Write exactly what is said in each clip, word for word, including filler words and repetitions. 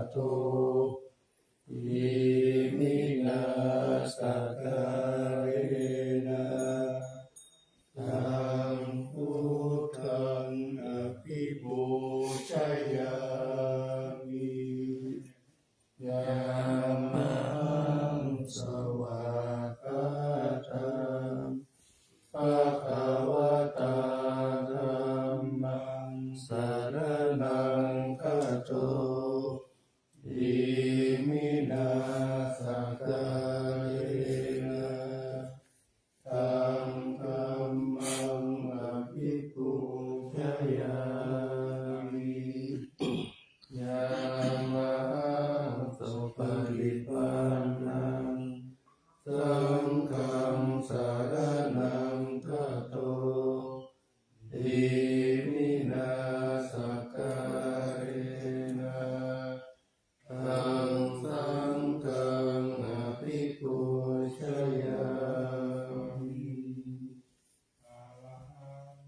arahato iminā sakkārena taṃ buddhaṃ abhipūjayāmi. Yamhaṃ svākkhātaṃ bhagavatā dhammaṃ saraṇaṃ gato iminā sakkārena taṃ dhammaṃ abhipūjayāmi. Yamhaṃ supaṭipannaṃ saṅghaṃ saraṇaṃ gato iminā sakkārena taṃ saṅghaṃ abhipūjayāmi. Arahaṃ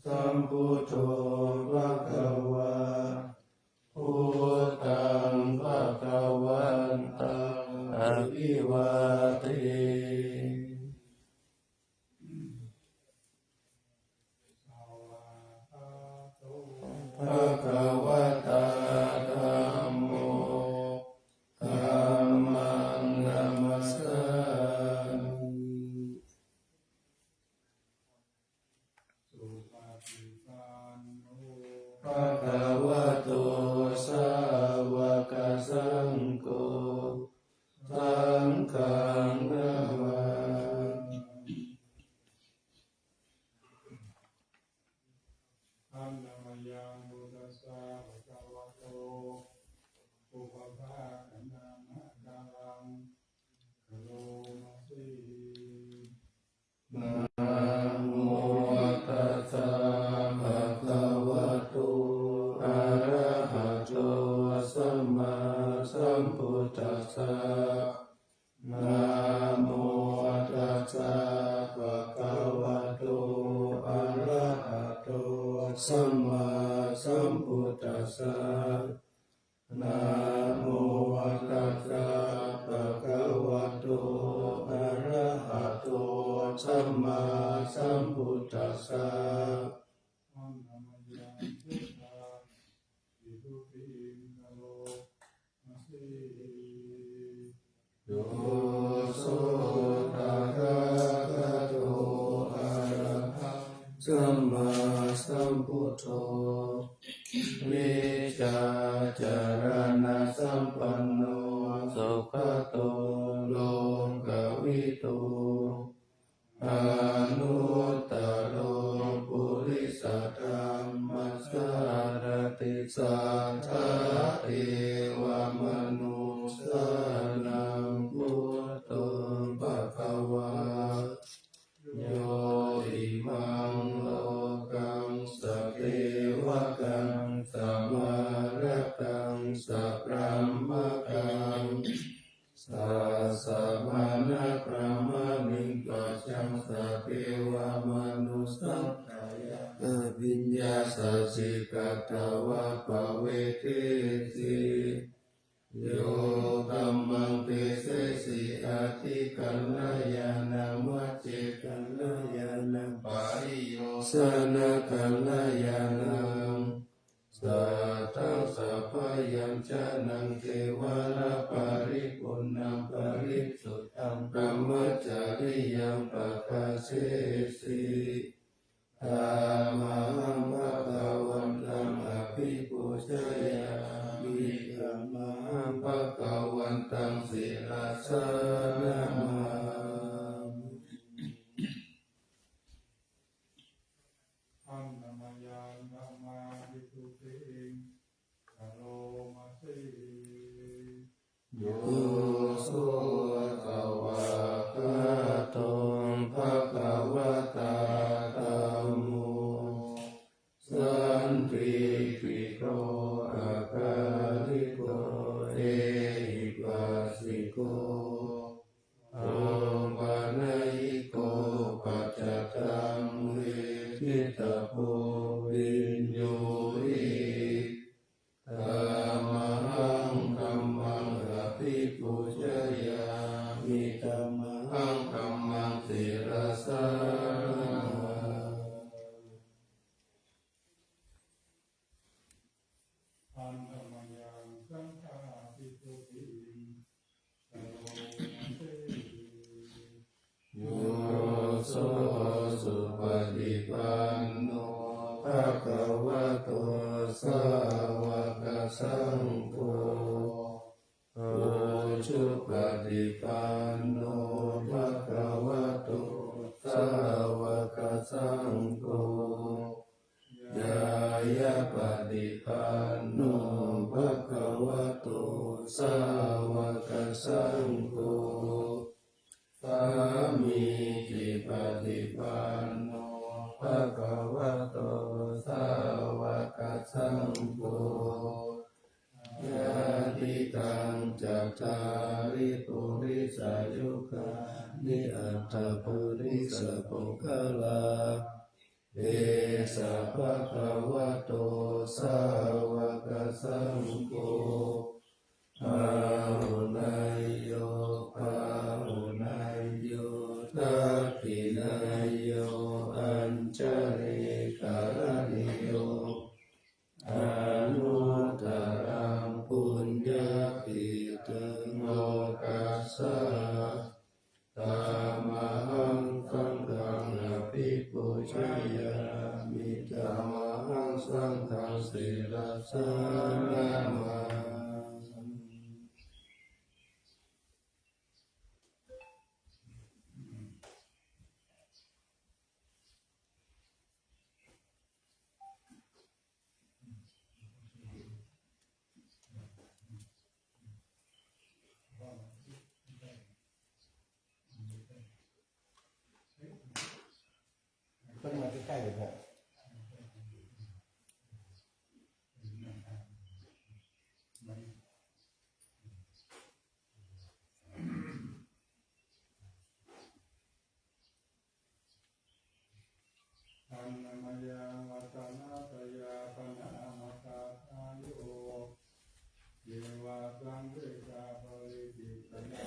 sammāsambuddho bhagavā, buddhaṃ bhagavantaṃ abhivādemi. Bhagavatā dhammo, dhammaṃ namassāmi. Supaṭipanno bhagavato sāvakasaṅgho, saṅghaṃ namāmi. Handa mayaṃ buddhassa bhagavato pubbabhāganamakāraṃ karoma se. Namo tassa bhagavato arahato sammāsambuddhassa. Namo tassa bhagavato arahato sammāsambuddhassa. Namo tassa bhagavato arahato sammāsambuddhassa. Yo so tathāgato arahaṃ sammāsambuddho vijjācaraṇasampanno sugato lokavidū anuttaro purisadammasārathi satthā devamanussānaṃ buddho bhagavā. Yo imaṃ lokaṃ sadevaṃ samārakaṃ sabrahmakaṃ sassamaṇabrāhmaṇiṃ pajaṃ sadevamanussaṃ tayajja viññāsati katvā pavedesi. Yo dhammaṃ desesi atthi kalyāṇaṃ vacī kalyāṇaṃ pariyojanakalyāṇaṃ satthaṃ sabbayañjanaṃ kevalaparipuṇṇaṃ parisuddhaṃ brahmacariyaṃ pakāsesi. Tamhaṃ bhagavantaṃ abhipūjayāmi. Tamhaṃ bhagavantaṃ sirasā namāmi. Handa mayaṃ dhammavidhutthiṃ karoma se. Yo so svākkhāto bhagavatā dhammo sandiṭṭhiko akāliko ehipassiko opanayiko paccattaṃ veditabbo viññūhi. Dhamma Handa mayaṃ saṅghābhisuddhiṃ karoma se. Yo so supaṭipanno bhagavato sāvakasaṅgho, ujupaṭipanno bhagavato sāvakasaṅgho, ñāyapaṭipanno bhagavato sāvakasaṅgho, sāmīcipaṭipanno bhagavato sāvakasaṅgho, yadidaṃ cattāri purisayugāni aṭṭha purisapuggalā, esa bhagavato sāvakasaṅgho, āhuneyyo pāhuneyyo dakkhiṇeyyo añjalikaraṇīyo, anuttaraṃ puññakkhettaṃ lokassāti. Tamahaṃ saṅghaṃ abhipūjayāmi, tamahaṃ saṅghaṃ sirasā namāmi. ต้องมาใกล้ๆเลยครับ Annamayaṃ ratanattayapanaṃ atthagātho, ceva saṃvedha paṭicittanā,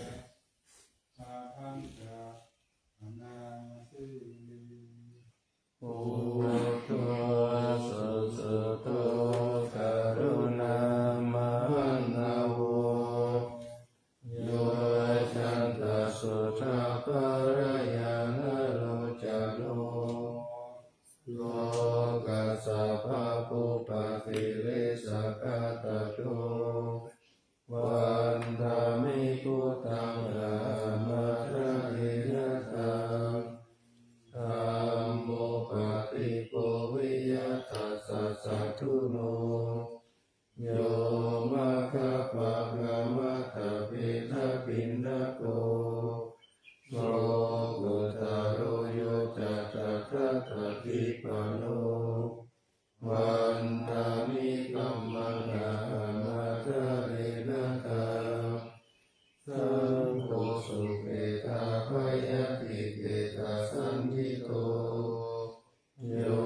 labhantattha anāyasena. Buddho susuddho karuṇāmahaṇṇavo, yocantasuddhaparayanālocano, lokassa pāpūpakilesaghātako, vandāmi buddhaṃ ahamādarena taṃ. Dhammo paṭiggo viya tassa satthuno, yo maggapākamattabbe dakkhiṇako, lokuttaro yo ca tathāgatipālo, vandāmi dhammaṃ ahamādarena taṃ. Saṅgho sukhetabayātikketasañhito, yo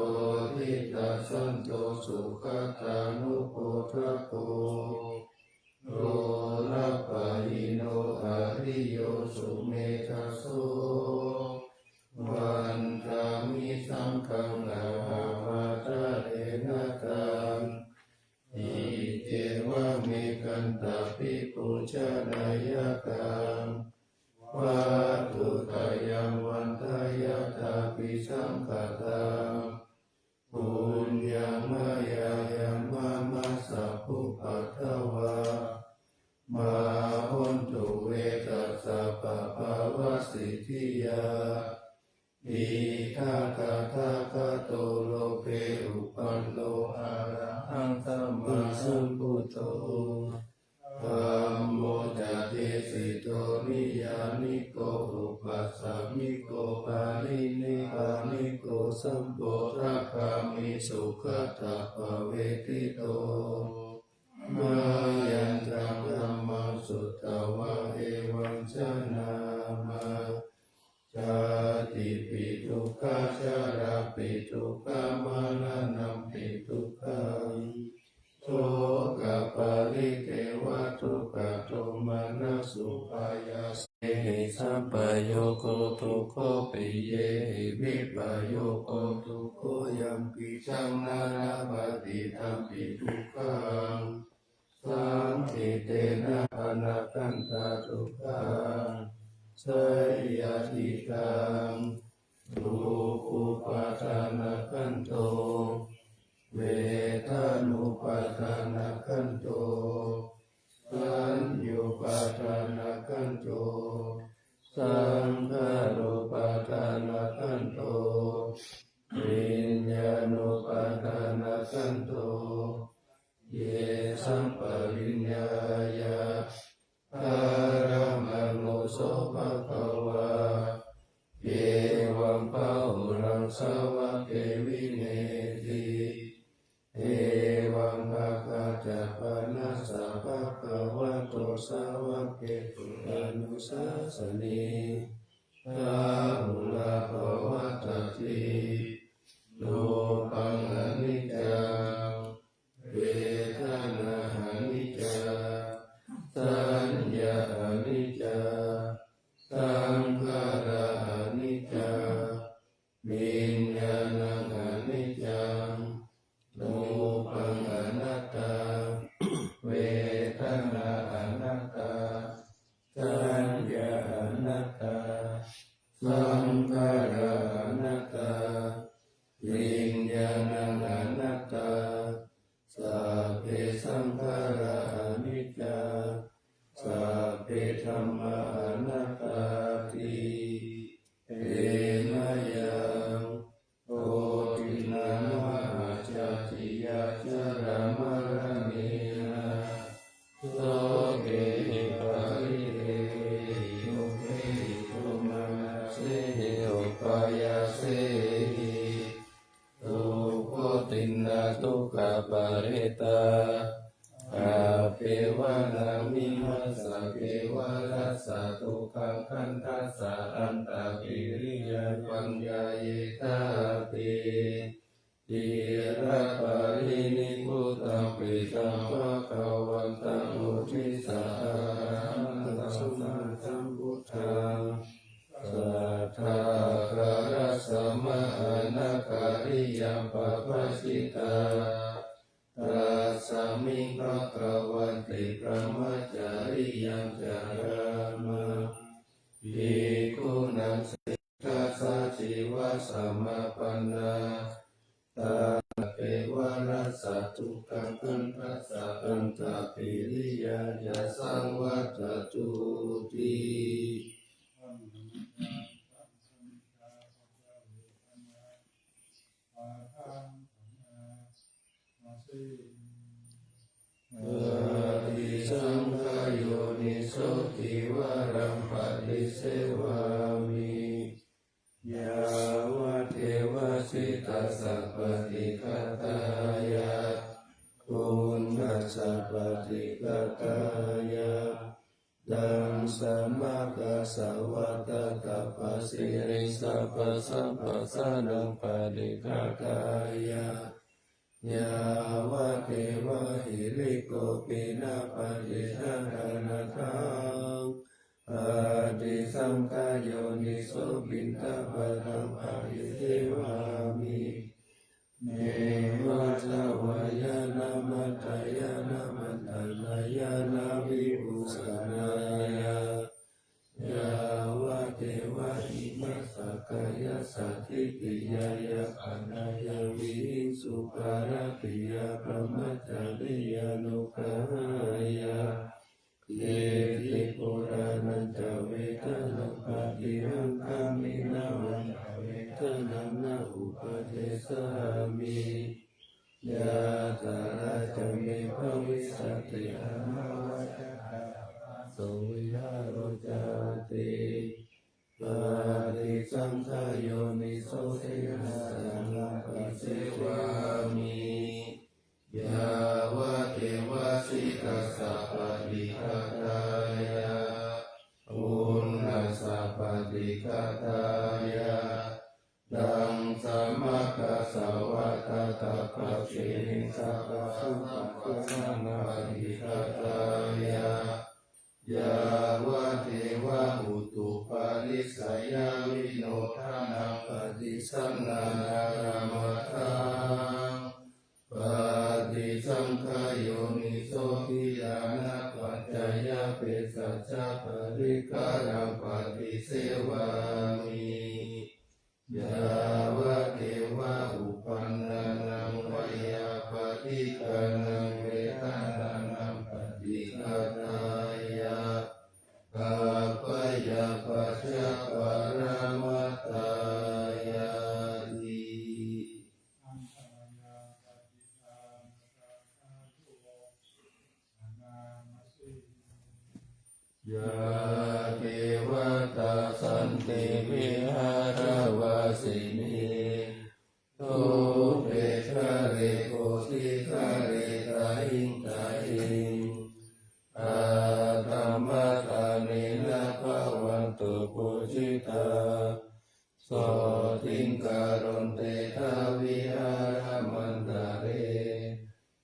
titthasanto sugatānupodako, lokappahīno ariyo sumedhaso, vandāmi saṅghaṃ ahamādarena taṃ. Iccevamekantabhipūjanīyaṃ vatthuttayaṃ vandāyatāpi saṅkhātaṃ, puññaṃ mayā yaṃ mama sabbupaddavā, mā hontu ve tassa pāpāvasiddhiyā. Idha tathāgato loke uppanno arahaṃ sammāsambuddho, dhammo ca desito niyyāniko upāsamiko parinipāniko sambodhagāmi sugatāpavetito. Mayantaṃ dhammaṃ sutvā evaṃ janāma, jātipi dukkhā jarāpi dukkhā maraṇampi dukkhaṃ, sokaparidevadukkhadomanassupāyāsā. Yehi sampayogo dukkho, piyehi vippayogo dukkho, yampicchaṃ na labhati tampi dukkhaṃ. tena anagandha dukkha, seyyathidaṃ, dukkhupadanagandho, vedanupadaanagandho, saññupadaanagandho, saṅkhārupadaanagandho, viññāṇupadaanagandho, ye sampariññāya, dhammaṃ muso bhagavā, evaṃ bahulaṃ svāke vineeti. Evaṃ bhagañca panassa bhagavato sāvakesu anusāsanī, bahulā pavattati. Rūpaṃ aniccaṃ, vedanā aniccā, saññā aniccā, saṅkhārā aniccā, viññāṇaṃ aniccaṃ, rūpaṃ anattā, vedanā anattā, saññā anattā, saṅkhārā anattā, viññāṇaṃ anattā, sabbe saṅkhārā aniccā, sabbe dhammā anattāti. Tena yaṃ koṭinnamahācātiyā jalamaranena sokehi paridevehi dukkhehi domanassehi upāyāsehi, dukkoṭinā dukkhaparetā appeva nāmimassa kevalassa dukkhakkhandhassa antapiriyañāṇapaññāyena jāti. Khīraparinibbutampi taṃ bhagavantaṃ uddissa arahantaṃ sammāsambuddhaṃ satthā kārasmā anakāriyaṃ pabbajitā. Tasmiṃ bhagavati brahmacariyyaṃ carāma, bhikkhūnaṃ saṅghassa ceva samāpannā, taṃ kevalassa dukkhakkhandhassa antapiriyañāṇasaṃvattutūti. Paṭisaṅkhā yoniso tīvaraṃ paṭisevāmi, yāvadeva sītassa paṭighātāya, uṇhassa paṭighātāya, ḍaṃsamakasavātātapasiriṃsapasamphassānaṃ paṭighātāya, yāvadeva hirikopinaṃ paṭighātānatthānaṃ, paṭisaṅkhā yoniso piṇḍapātaṃ paṭisevāmi, neva davāya na madāya na maṇḍanāya na vibhūsanāya, yāvadeva imassa kāyassa ṭhitiyā yapphaṇāya vihiṃsuparatiyā brahmacariyānuggahāya, iti purāṇañca vedanaṃ paṭihaṅkhāmi navañca vedanaṃ na uppādessāmi, yātrā ca me bhavissati anavajjatā pāpāsaṃvihāro cāti. Paṭisaṅkhā yoniso senāsanaṃ paṭisevāmi, yāvadeva sītassa paṭighātāya, uṇhassa paṭighātāya, ḍaṃsamakasavātātapasiriṃsapasamphassānaṃ paṭighātāya, yāvadeva utuparissayavinodanaṃ paṭisallānārāmatthaṃ, paṭisaṅkhā yoniso gilānapaccayabhesajjaparikkhāraṃ paṭisevāmi. Yāvadeva uppannānaṃ veyyābādhikānaṃ vedanānaṃ paṭighātāya, abyāpajjhaparamatāyāti. Yā devatā santi viharavāsinī, thūpe ghare bodhighare tahiṃ tahiṃ, attamaṅgalāni bhavantu pūjitā, sotthiṃ karontedha vihāramaṇḍale.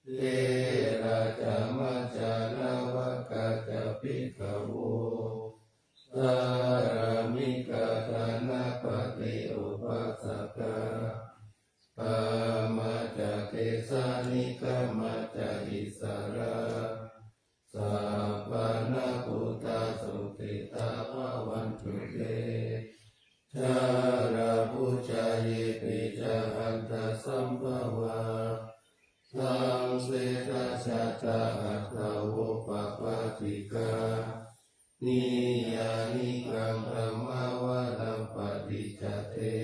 Therā ca majjhā navakā ca bhikkhavo, sārāmikā dānapatī upāsakā, gāmā ca desā nigamā ca issarā, sappāṇabhūtā sukhitā bhavantu te. Jalābujā yepi ca aṇḍasambhavā, saṃsedajātā athavopapātikā, niyyānikaṃ dhammavaraṃ paṭicca te,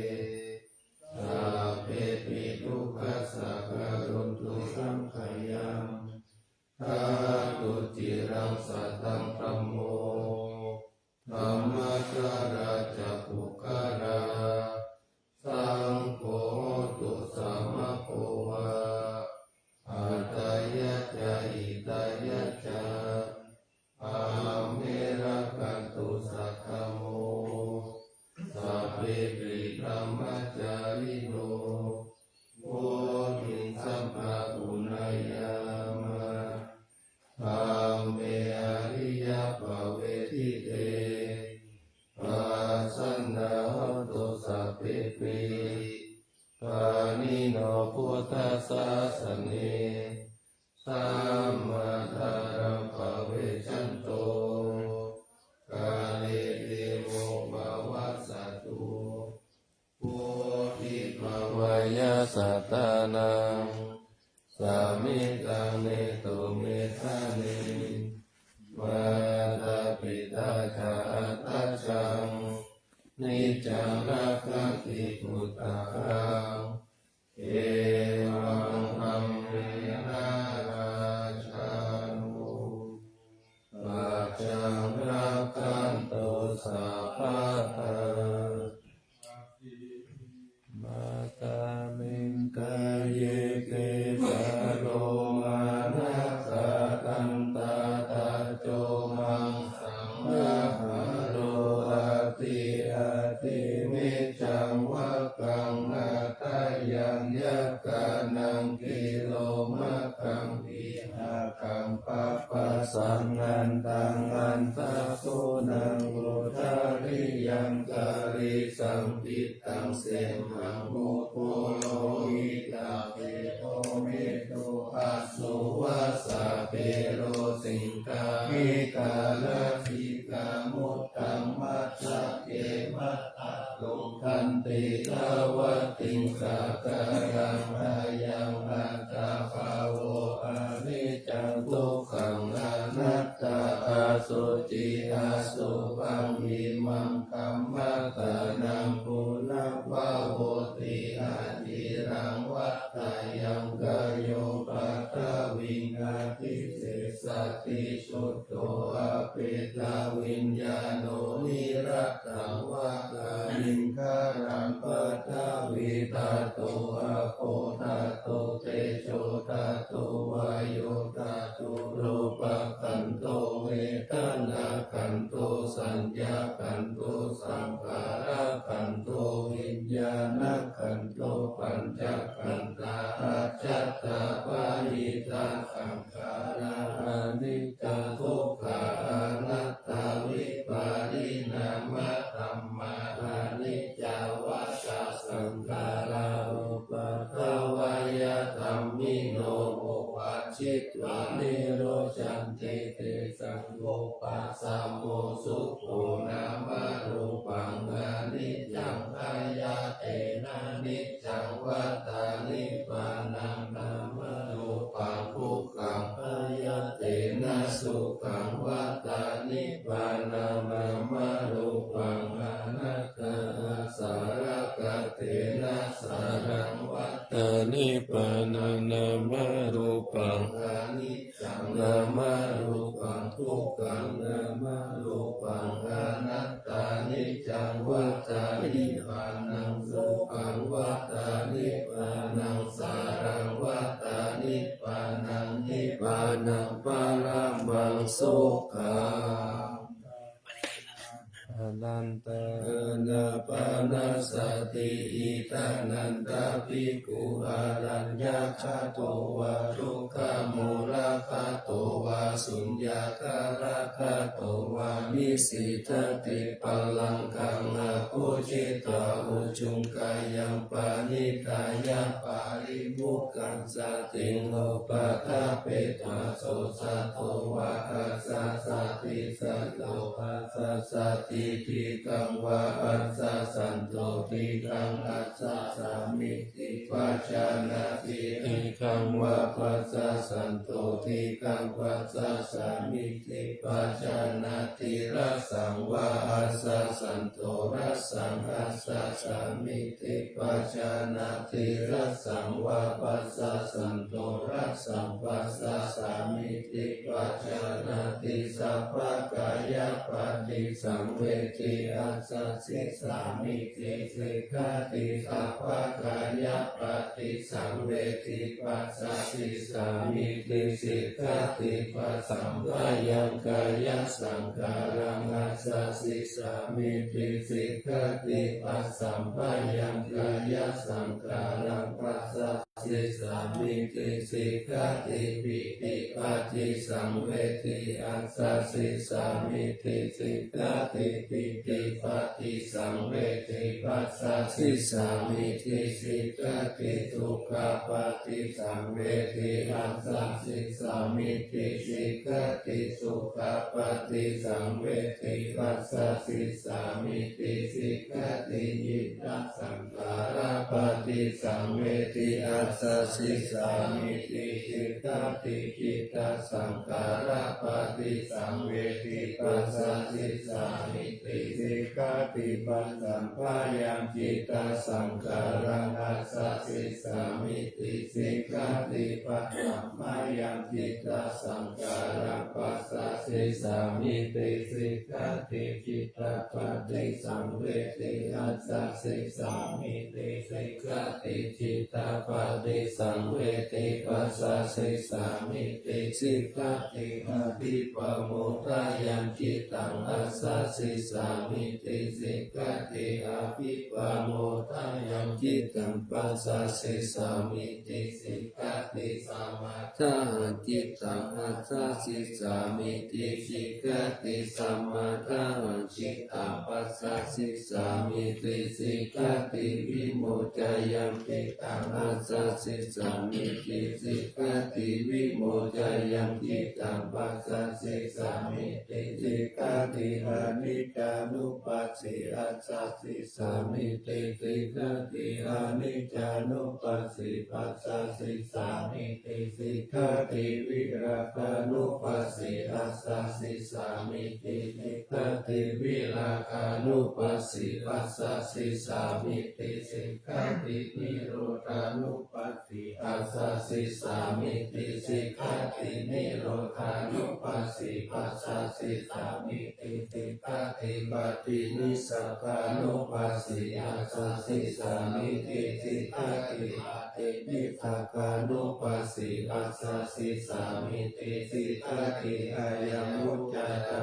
sabbepi dukkhassa karontu saṅkhayaṃ. Ṭhātu ciraṃ sataṃ dhammo, dhammaddharā ca puggalā, saṅgho hotu samaggo va, atthāya ca hitāya ca. Amhe rakkhatu saddhammo, sabbepi dhammacārino, vuḍḍhiṃ sampāpuṇeyyāma, dhamme ariyappavedite. Pasannā hontu sabbepi, pāṇino buddhasāsane, sammā dhāraṃ pavecchanto, kāle devo pavassatu. Vuḍḍhibhāvāya sattānaṃ, samiddhaṃ netu medaniṃ, mātā pitā ca atrajaṃ, niccaṃ rakkhanti puttakaṃ, evaṃ dhammena rājāno, pajaṃ rakkhantu sabbadā. Mātā miṃ kāye kesā lomā nakhā dantā taco maṃsamaṇhāro, ādi ādi miccaṃ vakkaṃ hadayaṃ yakkhānaṃ kilomakaṃ vihākaṃ papphāsaṃ nandaṃ nandagopaṃ udariyaṃ karīsaṃ pittaṃ semhaṃ uppo lohitā sedo medo asu vasā pelo siṅgāmi galasikā muttaṃ majjha ke mattha lukkhanti dvattiṃ sakalaṃ. Ayaṃ attabhāvo aniccaṃ dukkhaṃ anattā asuciṃ asubhaṃ imaṃ kammadānaṃ punabbhavoti aciraṃ. Vatthayaṃ kāyo paṭhaviṃ adhisessati chuddho apetaviññāṇo niratthaṃ va kaliṅgaraṃ. Paṭhavīdhātu āpodhātu tejodhātu vāyodhātu rūpakkhandho vedanākkhandho saññākkhandho saṅkhārakkhandho viññāṇakkhandho pañcakkhandhā ajjhattā bahiddhā saṅkhārā aniccā dukkhā anattā vipariṇāmadhammā aniccā vata saṅkhārā uppādavayadhammino uppajjitvā nirujjhanti tesaṃ vūpasamo sukho. Nāmarūpaṃ aniccaṃ ayatenaniccaṃ vata nibbānaṃ. Nāmarūpaṃ dukkhaṃ ayatena sukhaṃ vata nibbānaṃ. Nāmarūpaṃ anattā asarakkatena saraṃ vata nibbānaṃ. Nāmarūpaṃ aniccaṃ nāmarūpaṃ dukkhaṃ nāmarūpaṃ anattā niccaṃ vata nibbānaṃ sukhaṃ vata nibbānaṃ saraṃ vata nibbānaṃ. Nibbānaṃ paramaṃ sukhaṃ. Ananta ānāpānasati. Iddhānanta bhikkhū araññagato vā dukkamūlagato vā suññakāragatto vā nisīdati pālaṅkaṃ abhujitvā ujuṃ kāyaṃ paṇidhāya pālimukhaṃ satiṃ upaṭṭhapetvā so satto vā dassasati. Satto passasati diṭṭhaṃ vā assasatto diṭṭhaṃ dassāmīti pajānāti. Diṭṭhaṃ vā passasatto diṭṭhaṃ passāmīti pajānāti. Rassaṃ vā assasatto rassaṃ assāmīti pajānāti. Rassaṃ vā passasatto rassaṃ passāmīti pajānāti. Sabbakāyapaṭisaṃvedī assasissāmīti sikkhati. Sabbakāyapaṭisaṃvedī passasissāmīti sikkhati. Passamphayaṃ kāyasaṅkhāraṃ assasissāmīti sikkhati. Passamphayaṃ kāyasaṅkhāraṃ assasissāmīti sikkhati. Pītipaṭisaṃvedī assasissāmīti sikkhati. Pītipaṭisaṃvedī passasissāmīti sikkhati. Sukhapaṭisaṃvedī assasissāmīti sikkhati. Sukhapaṭisaṃvedī passasissāmīti sikkhati. Cittasaṅkhārapaṭisaṃvedī assasissāmīti sikkhati. Cittasaṅkhārapaṭisaṃvedī passasissāmīti sikkhati. Passamphayaṃ cittasaṅkhāraṃ assasissāmīti sikkhati. Passamphayaṃ cittasaṅkhāraṃ passasissāmīti sikkhati. Cittapaṭisaṃvedī assasissāmīti sikkhati. Cittapaṭisaṃvedī passasissāmīti sikkhati. Abhipamodāyaṃ cittaṃ assasissāmīti sikkhati. Abhipamodāyaṃ cittaṃ passasissāmīti sikkhati. Samādāhaṃ cittaṃ assasissāmīti sikkhati. Samādāhaṃ cittaṃ passasissāmīti sikkhati. Vimoccayaṃ cittaṃ assasissāmīti sikkhati. Vimoccayaṃ cittaṃ passasissāmīti sikkhati. Aniccānupassī assasissāmīti sikkhati. Aniccānupassī passasissāmīti sikkhati. Virāgānupassī assasissāmīti sikkhati. Virāgānupassī passasissāmīti sikkhati. Nirodhānupassī assasissāmīti sikkhati. Nirodhānupassī passasissāmīti sikkhati. Paṭinissagānupassī assasissāmīti sikkhati. Paṭinissagānupassī assasissāmīti sikkhati. Ayaṃ vuccate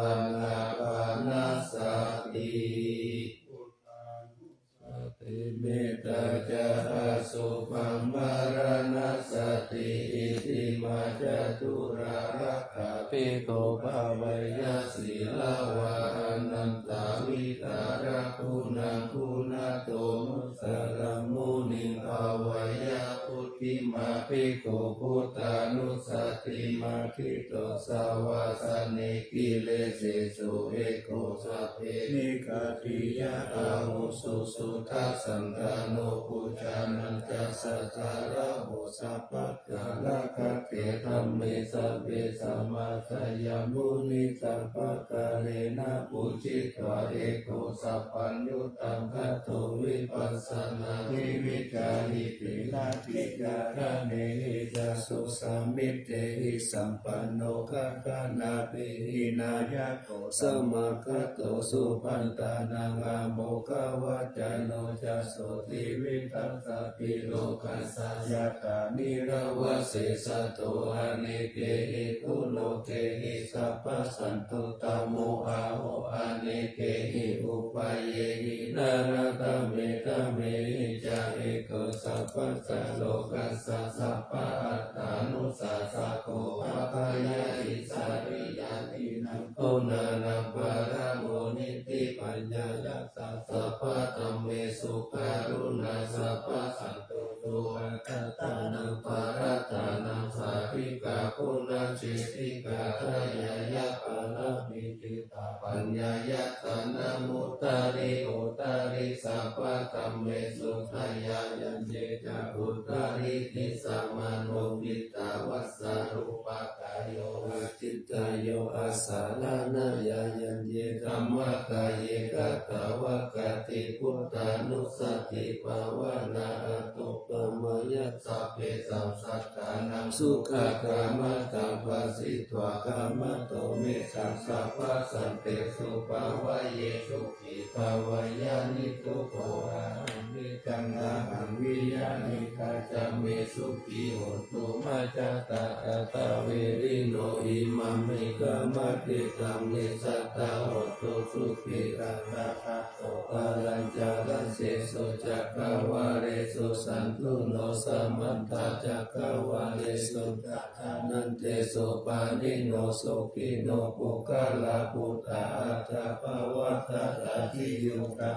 ānāpānasati. Sati mettā ca asubhaṃ maraṇasati. Itthamā caturāsākkhā bhikkhū bhāweyya sīlavā anantavidhāraguṇaguṇato nusaraṃ muniṃ bhāweyya buddhi mā bhikkhu buddhānussatī mā khitto savāsanī kilesesu eko sabbe nikkhatiyā ahu susu dassantāno pujānañca saddhāramo sabbakālagatke dhamme sabbe samassayamuni sabbakārena pūjitvā eko sabbaññu taṃ gato vipassanādhi vijjāhīti nadhikaraṇehi ca susamitehi sampanno gaganābhidhīna yako samāgato supaṇṇānaṃ āmokavacano ca sotthi vidaṃ sabbirogassa yathā nirāva sesato anekehi dulokehi sabbasantu tamo aho anekehi upayehi nānātame dhamehi ca eko sabbassa lokassa sabba attānussasako abyāhisariyātīnaṃ gunānaṃ paramo nitti paññāya sabba dhammesu karuṇā sabba santu so attānaṃ parattānaṃ sādhikā guṇaseṭṭhikā dayāya pāramī tiṭṭhā paññāya dānaṃ udari udari sabba dhammesu dayāyaññe ca udari disāmāno hitvā sarūpakāyo aci tayo asaraṇayayaññe dhammakāye katvākati buddhānussatibhāvanā aṭṭhupamāya sabbesaṃ sattānaṃ sukhakāmataṃ bhāsitva kamato mettaṃ sabbasantesu bhāvaye sukhī bhāvāya niddukkho ahaṃ me taṃ ahaṃ viya hitāya ca me sukhī hontu mā ca tathāta verino imaṃ me kamatiṭṭhaṃ nissatā hontu sukhitā tathāto balañca dasesu cakkavāḷesu santuṇṇo samantā cakkavāḷesu ca anantesu pāṇino sukhino puggalā buddhā atta bhavattā tadiyuttā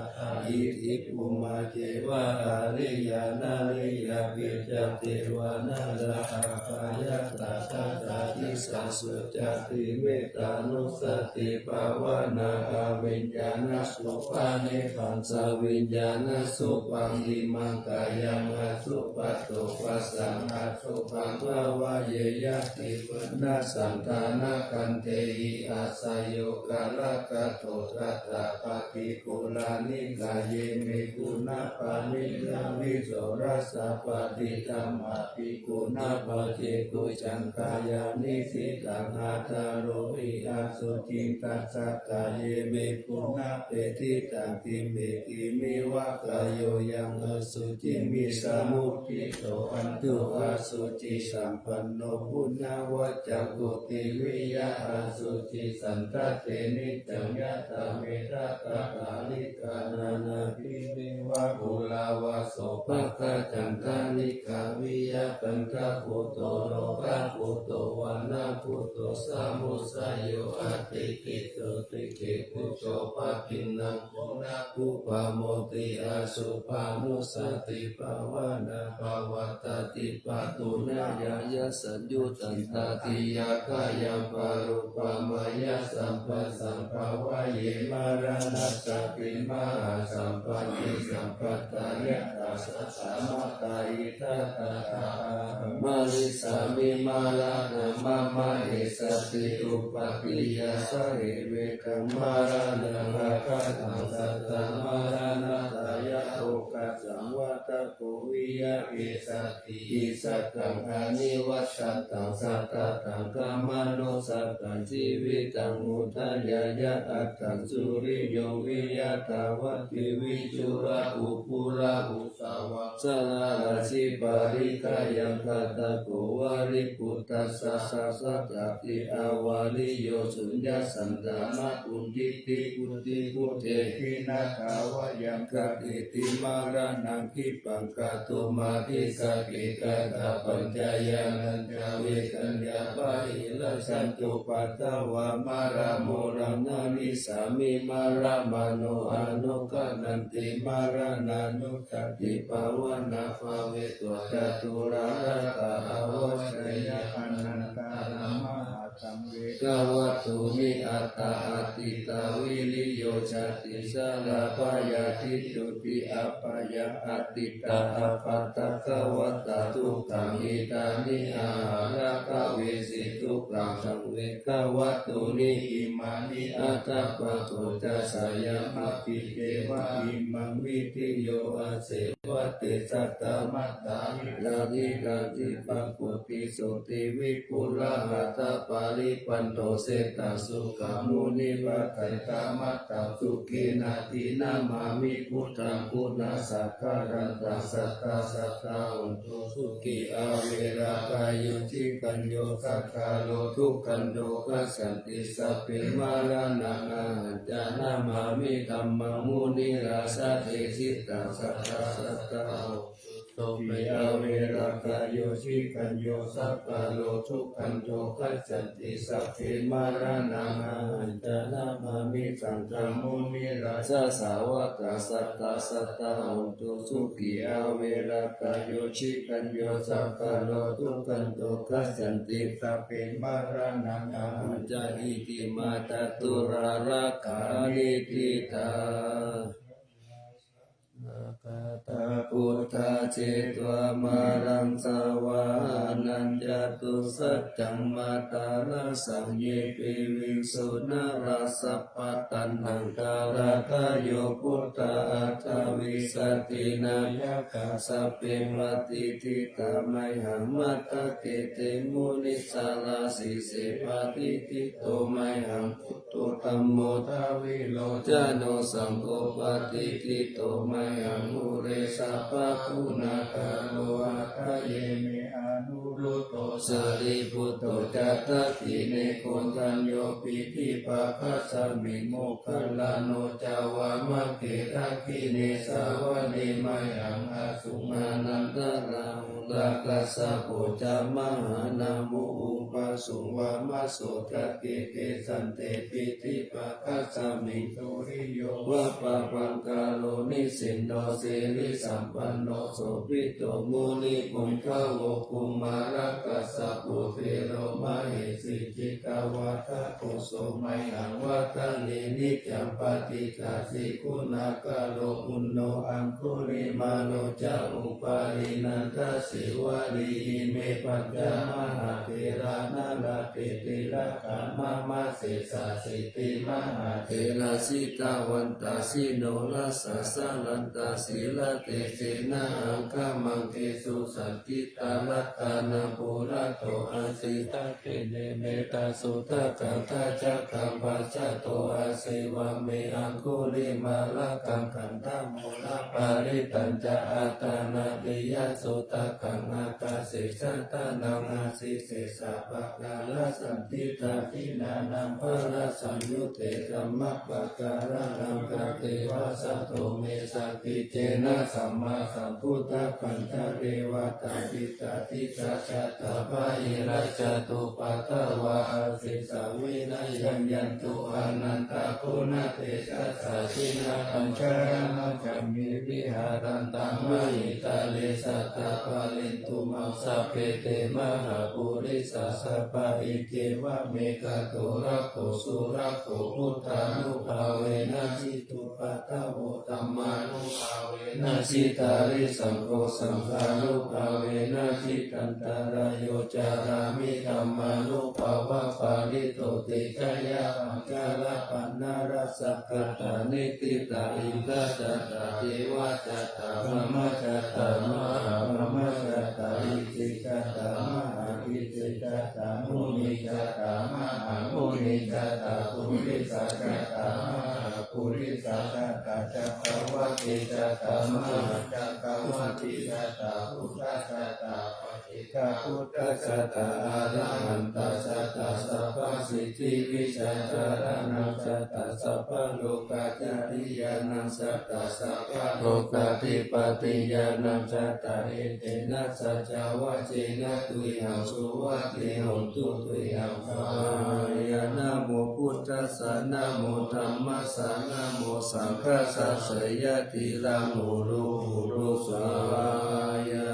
iddhibhummā ceva ariyā nariyā picca devā narā apāyatā tatra disāsu cati mettānussatibhāvanā aviññāṇasu panidaṃ saviññāṇasuppaṃ imaṃ kāyaṃ asubhato passaṃ asubhaṃ bhāvaye yadi vaṇṇasaṃ ṭhānakantehi asayuṃ kālakato tathā paṭikūlanikāye me guṇapāṇinaṃ visorasā paṭidhammapi guṇapacce kuccaṃ kāyaṃ niṭṭhitaṃ aṭṭharohi asuciṃ tassa kāye me guṇapetiṭṭhaṃ timme timiva kāyo yaṃ asuciṃ visamuṭṭhito anto asucisampanno puṇṇavaccaṃ kuṭiviya asucisandaṭṭhe niccaṃ yathā me ṭhātakālika nānābhidheva phullāva sopāga cantalikkā viya kaṇṭakubhūto rogubhūto vaṇṇabhūto samudayo ādi ketuti ketuco pagginnaṃ punappupamoti asubhanussatibhāvanā pavattati pāturahaṃ yasaṃ yuttantāti yathāyaṃ paruppamāya sabbasaṃ bhāvaye maraṇasāti mahāsampatti sampattā yathā saddhammattā idha tathā ahaṃ marissāmi maraṇaṃ mama essati uppādiya sahe vedaṃ maraṇaṃ aggappassaṃ maraṇatthāya okāsaṃ vata kho viya essati issataṃ anivajjataṃ satathāgamanussapaṃ jīvitaṃ udayāya attaṃ suriyo viya thāvatthi vichū rāhu purāhu sāvaṃ sallaṃ rājibhaliggayaṃ katako vāriputtassa sasathāti Avariyo suññassantā, mā puññitti putti putte, hīnā dāvayyaṃ katīti. Maraṇaṃ khippaṃ kātumā dissati, kaṭṭhapañcañāṇañca veganaṃ, pahīnantañcupaddavā, maranamoraṃ karissāmi, maranamoraṃ no karanti, maraṇā no jāti, pavaṇā bhavetvā, caturāsakā āvajjeyya, anantarā mahā saṃvegavatthūni, aṭṭha atītā viriyo jāti, jarābyādi juti apāyā, atītā appaṭikavatā dukkhā, etāni aharakavīsī dukkhasaṃvegavattūni, imāni atthappattho ca, sayamābhicceva imaṃ vidiyo, ase vate, satta mattā virattacitā, paṇḍiso vipuḷāhadipaṭibindho, seṭṭho sukhamuṇi vajjeyya, etaṃ buddhaṃ sukhena dinamāmi, buddhaṃ guṇasaṅgharantaṃ, satthā satthā hontu, sukhī averā kāyo, jhikhayo saṅkhāro, dukkhato gacchanti, sabbe maraṇā ahañca namāmi, dhammaṃ munirājassa desitaṃ, satthā satthā hontu, sukhī averā kāyo, jhikhayo saṅkhāro, dukkhato gacchanti, sabbe maraṇā ahañca namāmi, saṅghaṃ munirājassa sāvakaṃ, satthā satthā hontu, sukhī averā kāyo, jhikhayo saṅkhāro, dukkhato gacchanti, sabbe maraṇā ahañca, iti mata turā rakkha niṭṭhitā. Nāgā buddhā jetvā māraṃ savāhanaṃ, catusaccāmatā rājaṃ, ye piviṃsu narāsabhā. Taṇhaṅkarādayo buddhā aṭṭhavīsati nāyakā, sabbe patiṭṭhitā mayhaṃ matthake te munissarā. Sīse patiṭṭhito mayhaṃ buddho dhammo dvilocano, saṅgho patiṭṭhito mayhaṃ ure sabbaguṇākaro. Hadaye me anuruddho sārīputto ca dakkhiṇe, koṇḍañño piṭṭhibhāgasmiṃ moggallāno ca vāmake. Dakkhiṇe savane mayhaṃ āsuṃ ānandarāhu lā, kassapo ca mahānāmo ubhāsuṃ vāmasotake. Kesante piṭṭhibhāgasmiṃ suriyo va pabhaṅkaro, nisinno sirisampanno sobhito munipuṅgavo. Kumārakassapo thero mahesī cittavādako, so mayhaṃ vadane niccaṃ patiṭṭhāsi guṇākaro. Puṇṇo aṅgulimālo ca upālī nandasīvalī, ime pañca mahātherā nalāṭe tilakā mama. Sesāsīti mahātherā jitavantā jinorasā, jalantā sīlatejena aṅgamaṅgesu saṇṭhitā. Ratanaṃ purato āsi dakkhiṇe mettasuttakaṃ, dhajaggaṃ pacchato āsi vāme aṅgulimālakaṃ. Khandhamoraparittañca āṭānāṭiyasuttakaṃ, ākāse chadanaṃ āsi sesā pākārasaṇṭhitā. Jinā nānāvarasaṃyutte sabbakāyānubhāvena, katvāna kaṭṭhe vasato me sakiccena sammāsambuddhapañjare. Vātapittādisañjātā bāhirajjhattupaddavā, asesā vinayaṃ yantu anantaguṇatejasā. Jinapañjaramajjhamhi viharantaṃ mahītale, sattappālentu mā sabbe te mahāpurisāsabhā. Iccevamekato rakkho surakkho, buddhānubhāvena jitupaddavo, dhammānubhāvena jitārisaṅgho, saṅghānubhāvena jitantarāyo. Carāmi dhammānubhāvapālito, ticcayapañjarapaṇṇarasaṃ- -gatā niṭṭhitā. Indā cattāri devā cattāri brahmā cattāri mahābrahmā cattāri, isī cattāri mahāisī cattāri, munī cattāri mahāmunī cattāri, purisā cattāri mahāpurisā cattāri, cakkavatī cattāri mahācakkavatī cattāri, buddhā cattāri paccekabuddhā cattāri, arahantā cattāri iddhībhisaṅkhatamano cattāsabbalokadhipatiyānaṃ cattāsabbalokadhipatiyānaṃ cattāyāti tena saccavajjena tuyhaṃ suvatthi hotu tuyhaṃ svāhāya. Namo buddhassa, namo dhammassa, namo saṅghassa, jayati ram uru uru svāhāya.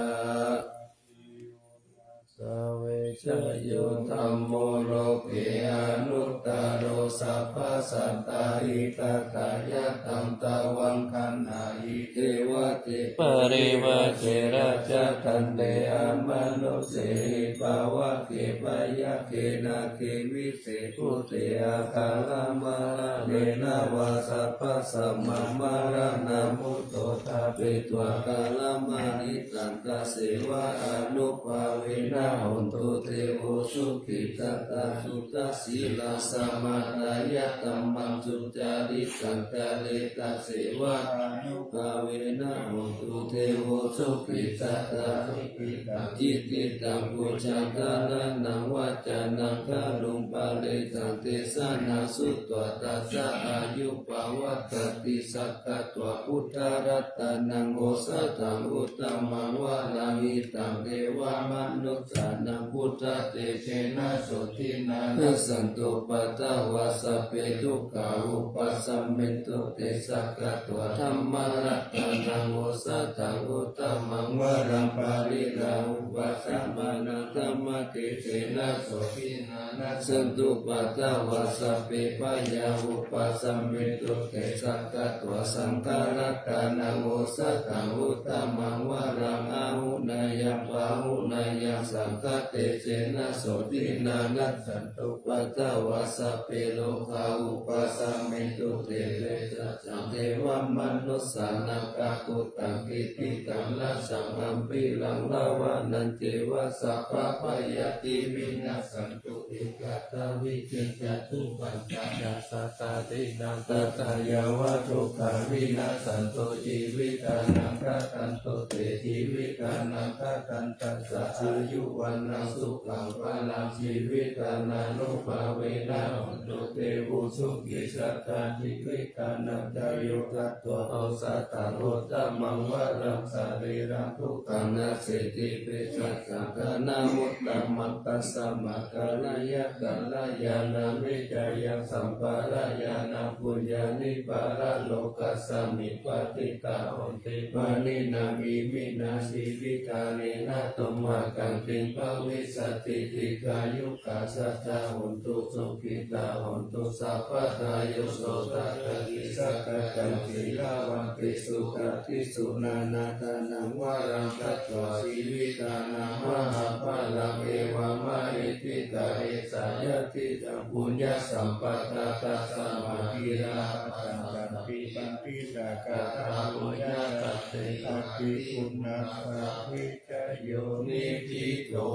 Savijjāyo dhammo loke anuttaro sabbasattāhitatthāya taṃ tvaṃ gaṇhāhi devate parivajje rājadaṇḍe amanussehi pāvake byagghe nāge vise bhūte akamāraṃ mārena vā sabbasampaṃ māranaṃ mutto ṭhapetvā kālamāritaṃ tasseva ānubhāvena hotu devo sukhitattā. Suddhasīlā samādāya dhammaṃ sucaritaṃ care tasseva ānubhāvena hotu devo sukhitattā. Sucittaṃ ṇiṭṭhitaṃ pūjaṃ dānaṃ vācanaṃ gārūṃ paresaṃ desanaṃ sutvā tassa āyu pavaḍḍhatīti. Sakkatvā buddharatanaṃ osathaṃ uttamaṃ varaṃ hitaṃ devamanussānaṃ buddhatejena sotthinā nassantupaddavā sabbe dukkhā vūpasamentu te. Sakkatvā dhammaratanaṃ osathaṃ uttamaṃ varaṃ pariḷāhūpasamanaṃ dhammatejena sotthinā nassantupaddavā sabbe bhayā vūpasamentu te. Sakkatvā saṅgharatanaṃ osathaṃ uttamaṃ varaṃ āhuneyyaṃ pāhuneyyaṃ saṅghatejena sotthinā nassantupaddavā sabbe rogā vūpasamentu te. Bhejaggaṃ devamanussānaṃ kakuttaṃ kittikaṃ rajjaṃ gambhīraṃ dāvanañceva sabbabhayāti vinassantu. Ekadā vītī catuppañca ca sattāti nakkhattaṃ yāva dukkhaṃ vinassantu jīvitānaṃ kkhatantu te. Jīvitānaṃ kkhatantu tassa āyu vaṇṇaṃ sukhaṃ balaṃ jīvitānubhāvena hotu devo sukhitattā. Jīvitā nañca yo tato osathaṃ uttamaṃ varaṃ sarīraṃ dukkhānaṃ nasīti. Bhejaggaṃ ṭhānamuttamaṃ tasmā kālāya kalyāṇametthayaṃ sampādāyānaṃ puññāni paralokasmiṃ patiṭṭhā honti pāṇinā iminā jīvithanena tumhākaṃ kiṃ bhavissati. Dīghāyukā sadā hontu sukhitā hontu sabbadā. Yo so tathāgī sakataṃ sīlavantesu dattisu ñāṇadānaṃ varaṃ datvā jīvitā mahapphalāni evamāhi. Ṭhitā esā yadidaṃ puññasampadā tasmā giriṃ paṇḍitāni puññakkhettaṃ abhivadeyyuṃ. Sabbe buddhā pāṇinto sabbe jātiyo niṭṭhito.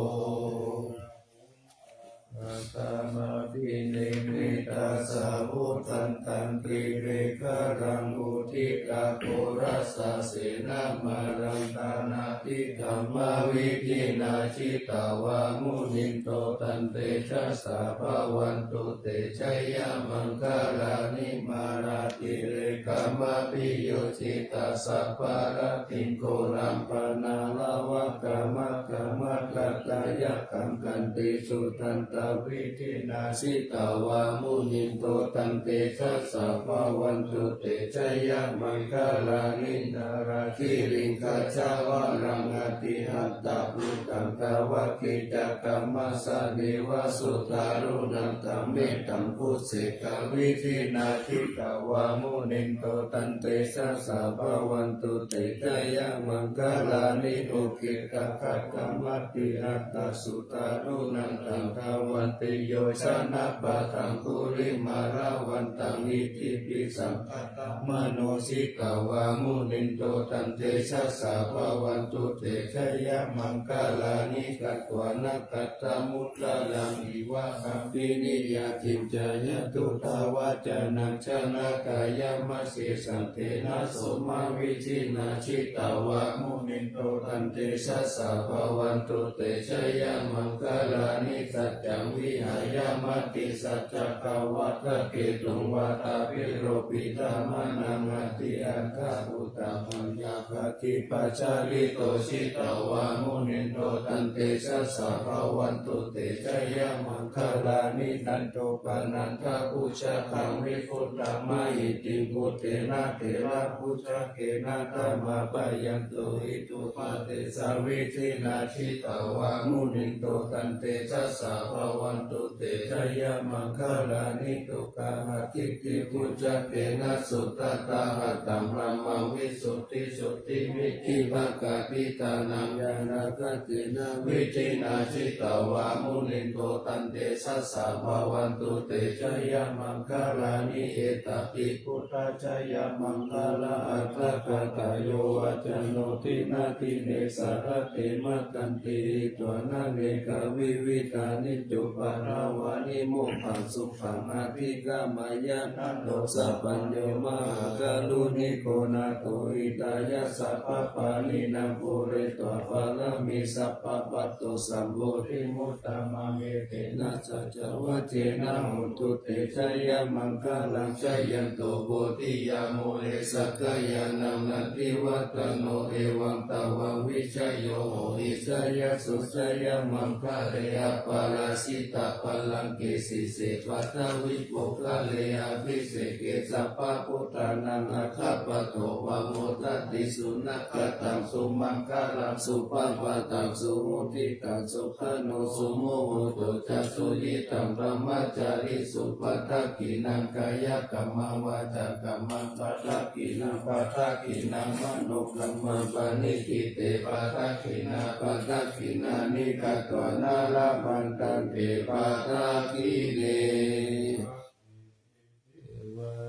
Āṭānāṭi nemittassa vuṭṭhantantirigharaṃ uditaghorasasenamāraṃ dānādidhammavidhinā jitavā munindo tantejasā bhavantu te jayamaṅgalāni. Mārātirekamabhiyujjhitasabbarattiṃ ghorampanāḷavakamakkhamathaddhayakkhaṃ khantīsudantavidhinā jitavā munindo tantejasā bhavantu te jayamaṅgalāni. Nāḷāgiriṃ gajavaraṃ atimattabhūtaṃ dāvaggicakkamasanīva sudāruṇantaṃ mettambusekavidhinā jitavā munindo tantejasā bhavantu te jayamaṅgalāni. Ukkhittakhaggamatihatthasudāruṇantaṃ dhāvantiyojanapathaṅgulimālavantaṃ iddhībhisaṅkhatamano jitavā munindo tantejasā bhavantu te jayamaṅgalāni. Katvāna kaṭṭhamudaraṃ iva gabbhinī Niyyānikaṃ ca yathujjhavacanaṃ janakāyamajjhe santena somavidhinā jitavā munindo tantejasā bhavatu te jayamaṅgalāni. Saccaṃ vihāya matisaccakavādaketuṃ vādābhiropitamanaṃ atiandhabhūtaṃ paññāpadīpajalito jitavā munindo tantejasā bhavatu te jayamaṅgalāni. Nandopanandabhujagaṃ vibudhaṃ mahiddhiṃ puttena therabhujagena damāpayanto iddhūpadesavidhinā jitavā munindo tantejasā bhavatu te jayamaṅgalāni. Duggāhadiṭṭhibhujagena sudaṭṭhahatthaṃ brahmaṃ visuddhijutimiddhibakābhidhānaṃ ñāṇāgadena vidhinā jitavā munindo tantejasā bhavatu te jayamaṅgalāni. Etāpi buddhajayamaṅgalaaṭṭhagāthā yo vācano dinadine sarate matandī hitvānanekavividhāni cupaddavāni mokkhaṃ sukhaṃ adhigameyya naro sapañño. Mahākāruṇiko nātho hitāya sabbapāṇinaṃ pūretvā pāramī sabbā patto sambodhimuttamaṃ etena saccavajjena hotu te jayamaṅgalaṃ. Jayanto bodhiyā mūle sakyānaṃ nandivaḍḍhano evaṃ tvaṃ vijayo hohi jayassu jayamaṅgale. Aparājitapallaṅke sīse paṭhavipokkhare abhiseke sabbabuddhānaṃ aggappatto pamodati. Sunakkhattaṃ sumaṅgalaṃ supabhātaṃ suhuṭṭhitaṃ sukhaṇo sumuhutto ca suyiṭṭhaṃ brahmacārisu padakkhiṇaṃ kāyakammaṃ vācākammaṃ padakkhiṇaṃ padakkhiṇaṃ manokammaṃ paṇidhī te padakkhiṇā padakkhiṇāni katvāna labhantatthe padakkhiṇe.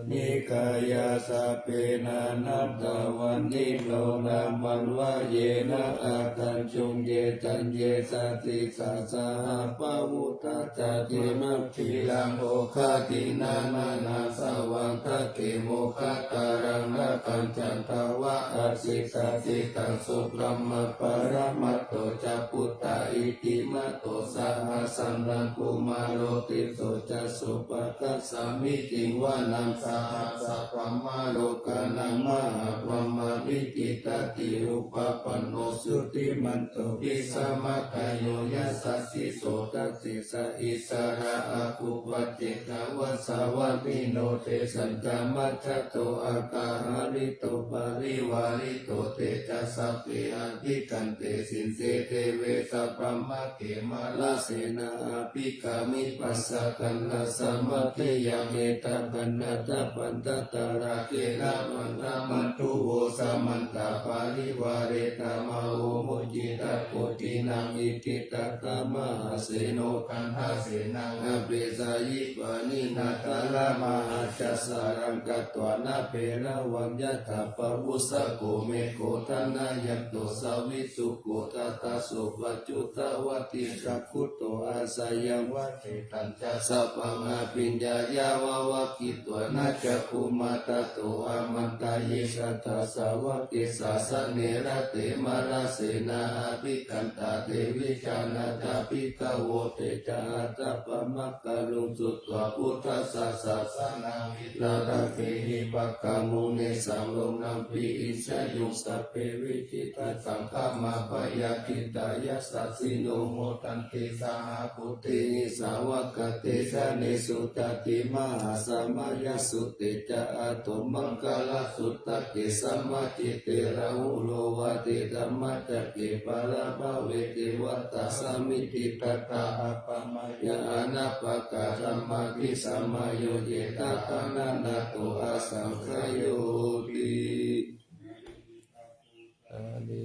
Nikāyā sabbe nānattavaṇṇino nāmanvayena āgañchuṃ ye caññe sadisā saha pavutthajāti natthidāni oghatiṇṇamanāsavaṃ dakkhemoghataraṃ nāgaṃ candaṃva asitātitaṃ subrahmaparamatto ca puttā iddhimato saha sanaṅkumāro tisso ca sopāga samiddhiṃ vanaṃ sahassabrahmalokānaṃ mahābrahmābhitiṭṭhati upapanno jutimanto bhismākāyo yasassi so dasettha issarā āgū paccekavasavattino tesañca majjhato aggahārito parivārito te ca sabbe abhikkante sinde deve sabrahmake mārasenā abhikkāmi passa kaṇhassa mandiyaṃ etha kaṇhatha bandhatha rāgena bandhamatthu vo samantā parivāretha mā vo muñcittha koci naṃ iti tattha mahāseno kaṇhasenaṃ apesayi paṇinā talamāhacca saraṃ katvāna bheravaṃ yathā pāvussako megho thanayanto savijjuko tadā so paccudāvatti cakkhuto āsayavajjhitāni ca sabbaṃ abhiññāya vavakkhitvāna cakkhumā tato āmantayi satthā sāvake sāsane rate mārasenā abhikkantā te vijānātha bhikkhavo te ca ātappamakaruṃ sutvā buddhassa sāsanaṃ vītarāgehi pakkāmuṃ nesaṃ lomampi iñjayuṃ sabbe vijitasaṅgāmā bhayātītā yasassino modanti saha bhūtehi sāvakā te janesutāti. Mahāsamayasutte ca attomaṅgalasūtake samācite rāhulo vācedhammacakke paṭhabbave devatā samitiṭṭhantā ap pamāya anappakantaṃ abhisamayo cetaṃ anannato asaṅkhayoti.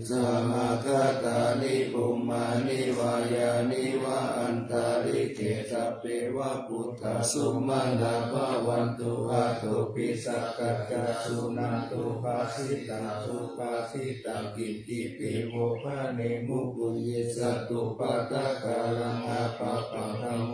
Samāgatāni bhummāni vā yāni va antalikkhe sabbeva bhūtā sumanā bhavantu athopi sakkacca suṇantu bhāsitaṃ subhāsitaṃ kiñci pe vo bhaṇemu puññe satupādakaraṃ appaṭihaṃ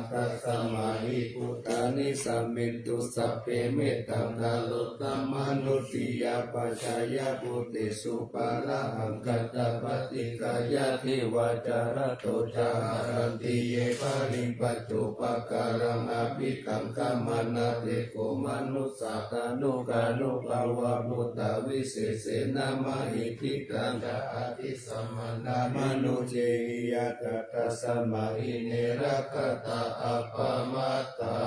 Tasmā hi bhūtā nisāmethu sabbe, mettaṃ karotha mānusiyā pajāya, bhūtesu pārahā katā paṭikkāya, divā ca ratto ca haranti ye baliṃ, paccupakaraṃ abhikaṅkhamānā, te kho manussā tanukānubhāvā, bhūtā visesena mahiddhikā, ca ādi samānā manussehi ñātā, tasmā hi ne rakkhatha appamattā.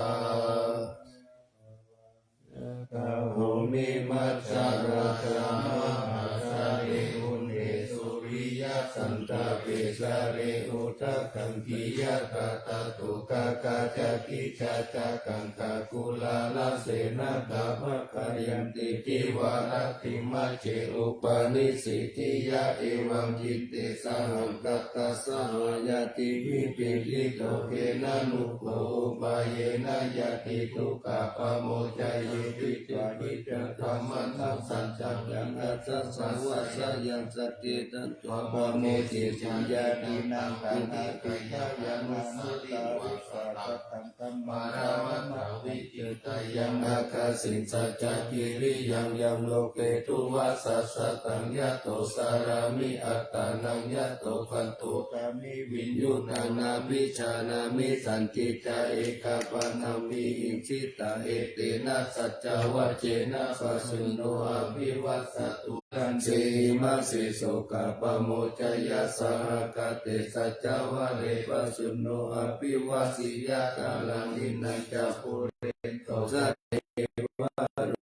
Yattha bhūmimaccharā ca mahāsare, uṇhe suriyasantāpe jale, udakaṅkhe yathā tadassitā, gajā ca kissā ca kaṇhā, kulālasenā pākāranti, divā rattimajjhe upanissi ṭhiyā, evaṃ citte sahaṃ katvā saha ñātibhi, pīḷito khenanūpho upāyena, ñātidukkhā pamuccaye, pīḷitā hi ca dhammattha, saccaṃ ātappamakaruṃ, saccaṃ vāsayaṃ satiṃ tatvā, pamuñcitu ñātīnaṃ kaṇhappi ca, yānūna sariṃsā, tathāgataṃ paramatthaṃ, vijañca yamākasaṃ, saccakiriyaṃ yaṃ loke, tuvaṭaṃ sataṃ yato carāmi, attānaṃ yato gato cāmi, viññūhīnaṃ abhijānāmi, sañcicca ekapāṇaṃ vihiṃsitā, etena saccavajjena, pajjunno abhivajjatu. Taṃ se imāse sokā pamuccayya, sahagatā saccavajje, pajjunno abhivajjeyya, kālaṃ hinā ca pūretvā, saṅghe vā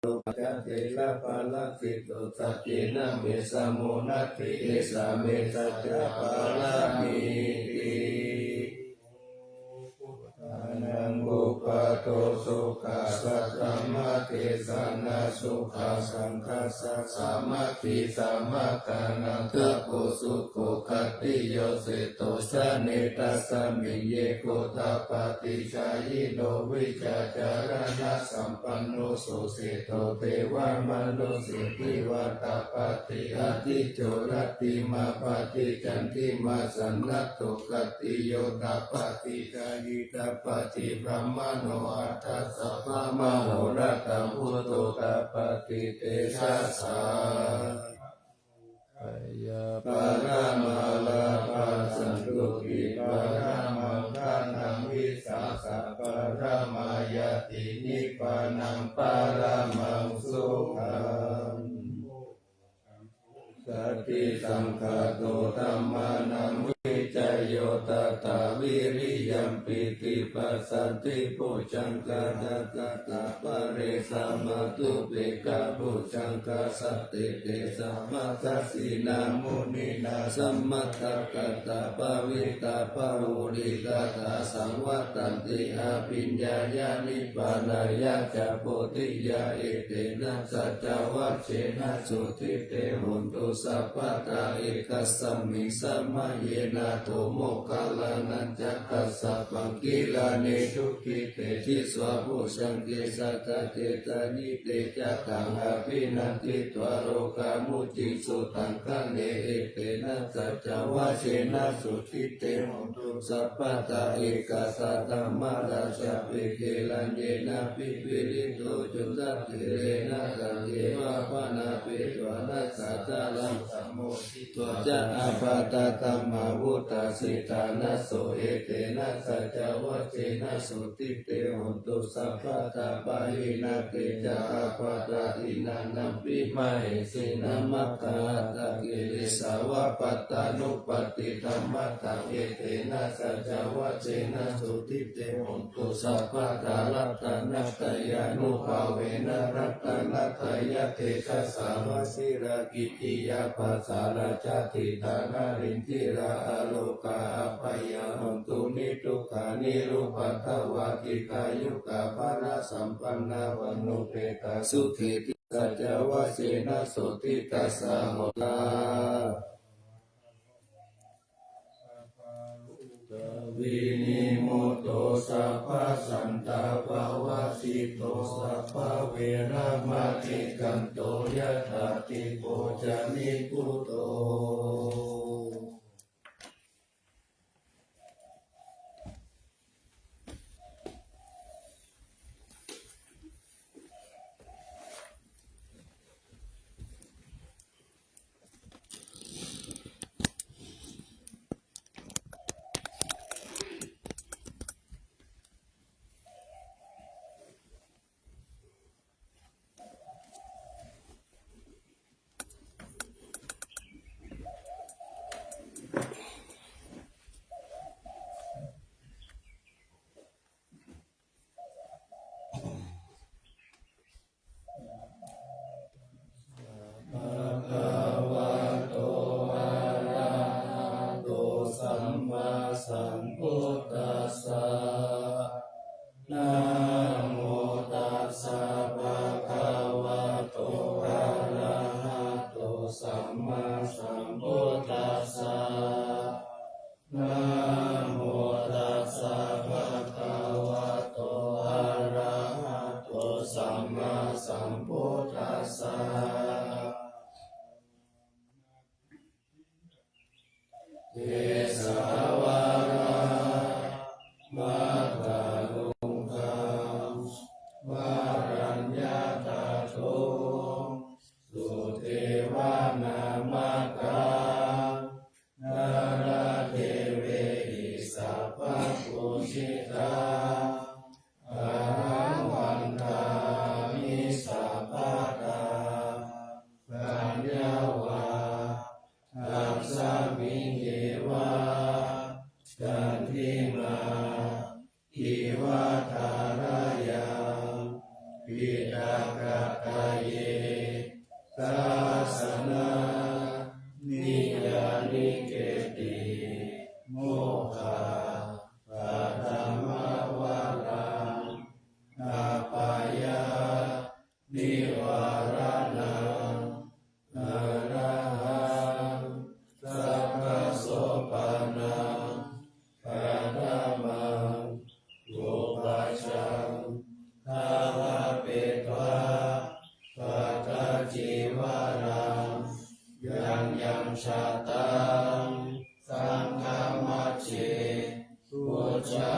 rogā ca therā, parittaṃ katvāna saccena, vessamo natthi esā me saccapāramīti. Buddhānaṃ uppādo sukho, saddhammadesanā sukhī, saṅghassa sāmaggī, samaggānaṃ tapo sukho, khantī ca seṭṭho janetasmiṃ, yekho tapassī jayino, vijjācaraṇasampanno, so seṭṭho devamanussānaṃ, divā tapati ādicco, rattimābhāti candimā, sannaddho khantiyo tapassī, jhāyī tapassī brāhmaṇo, atha sabbamahorattaṃ, buddho tapassī tejasā. Sukhā paramā lābhā, santuṭṭhī paramaṃ dhanaṃ, vissāsaṃ paramā ñātī, nibbānaṃ paramaṃ sukhaṃ. Vuccaṃ bojjhaṅgo saddhisaṅkhāto, dhammānaṃ vicayo tathā, vīriyampīti passaddhi bojjhaṅgā, dhyānakkhandhapare samādhupekkhabojjhaṅgā, sattete sabbadassinā muninā sammadakkhātā, bhāvitā bahulīkatā, saṃvattanti abhiññāya nibbānāya ca bodhiyā, etena saccavajjena sotthi te hotu sabbadā. Ekasmiṃ samaye nātho moggallānañca kassapaṃ, gilāne dukkhite disvā bojjhaṅge, satta desayi te ca taṃ abhinanditvā, rogā mucciṃsu taṅkhaṇe, etena saccavajjena sotthi te hotu sabbadā. Ekadā dhammarājāpi gelaññenābhipīḷito, cundattherena taññeva bhaṇāpetvāna sādaraṃ, sammoditvā ca ābādhā tamhā vuṭṭhāsi ṭhānaso, etena saccavajjena sotthi te hotu sabbadā. Pahīnā te ca ābādhā tiṇṇannampi mahesinaṃ, maggāhatakilesā va pattānuppattidhammataṃ, etena saccavajjena sotthi te hotu sabbadā. Ratanattayānubhāvena ratanattayatejasā, vajirakkhittiyā pajārājā, tiṇṇannarindiyā arogā, abyāyo hotu niddukkho nirupaddavo, dīghāyukā balasampannā vaṇṇupekkhitasukhe, etena saccavajjena sotthi tassa hotu. Vinimutto sabbasantāpavajjito, sabbaveramatikkanto, yathā thī bhojamibhūto. sambuddhassa. Namo tassa bhagavato arahato sammāsambuddhassa. Namo tassa bhagavato arahato sammāsambuddhassa. Kesāvalā maggāluṅgā varaññātado sudevanā maggā nāḷādevehi sabbapūjitā ahaṃ vandāmi sabbadā. Paññā vā tasmiṃ yeva candimā iva thārāya diṭṭhagadāye dassanā niyyāniketti mokkhaparamā varaṃ apāya nivāraṇaṃ arahaṃ sabbasopaṇaṃ paṭhamaṃ pūjāṃ bhāvapetvā pattacīvaraṃ yaṃ yaṃ jātaṃ saṅghamajjhe pūjā